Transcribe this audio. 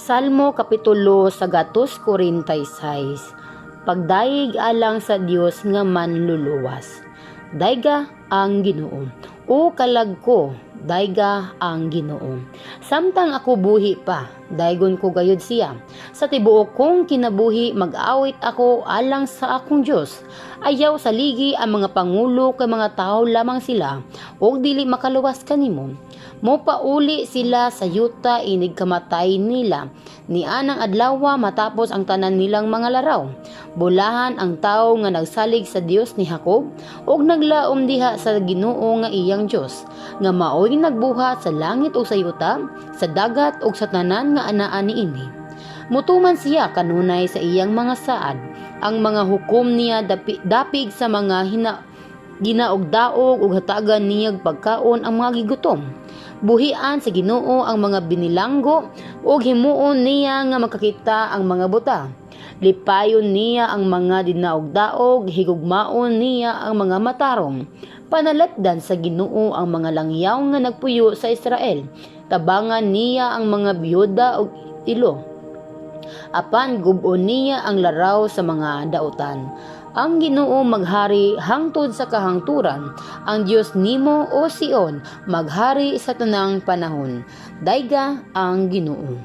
Salmo Kapitulo 146. Pagdayeg alang sa Dios nga manluluwas. Dayga ang Ginoo. O kalag ko, dayga ang Ginoo. Samtang ako buhi pa, daygon ko gayud siya. Sa tibuok kong kinabuhi, mag-awit ako alang sa akong Dios. Ayaw saligi ang mga pangulo kay mga tao lamang sila, ug dili makaluwas kanimo. Mopauli sila sa yuta inig kamatay nila. Ni anang adlaw matapos ang tanan nilang mga laraw. Bulahan ang tawo nga nagsalig sa Dios ni Jacob ug naglaom diha sa Ginoo nga iyang Dios, nga maoy nagbuhat sa langit ug sa yuta, sa dagat ug sa tanan nga anaa niini. Mutuman siya kanunay sa iyang mga saad. Ang mga hukom niya dapig sa mga ginaugdaog ug hatagan niyag pagkaon ang mga gigutom. Buhian sa Ginoo ang mga binilanggo ug himuon niya nga makakita ang mga buta. Lipayon niya ang mga dinaogdaog, higugmaon niya ang mga matarong. Panalipdan sa Ginoo ang mga langyaw nga nagpuyo sa Israel. Tabangan niya ang mga biyuda ug ilo. Apan gub-on niya ang laraw sa mga dautan. Ang Ginoo maghari hangtod sa kahangturan. Ang Dios nimo, O Sion, maghari sa tanang panahon. Dayga ang Ginoo.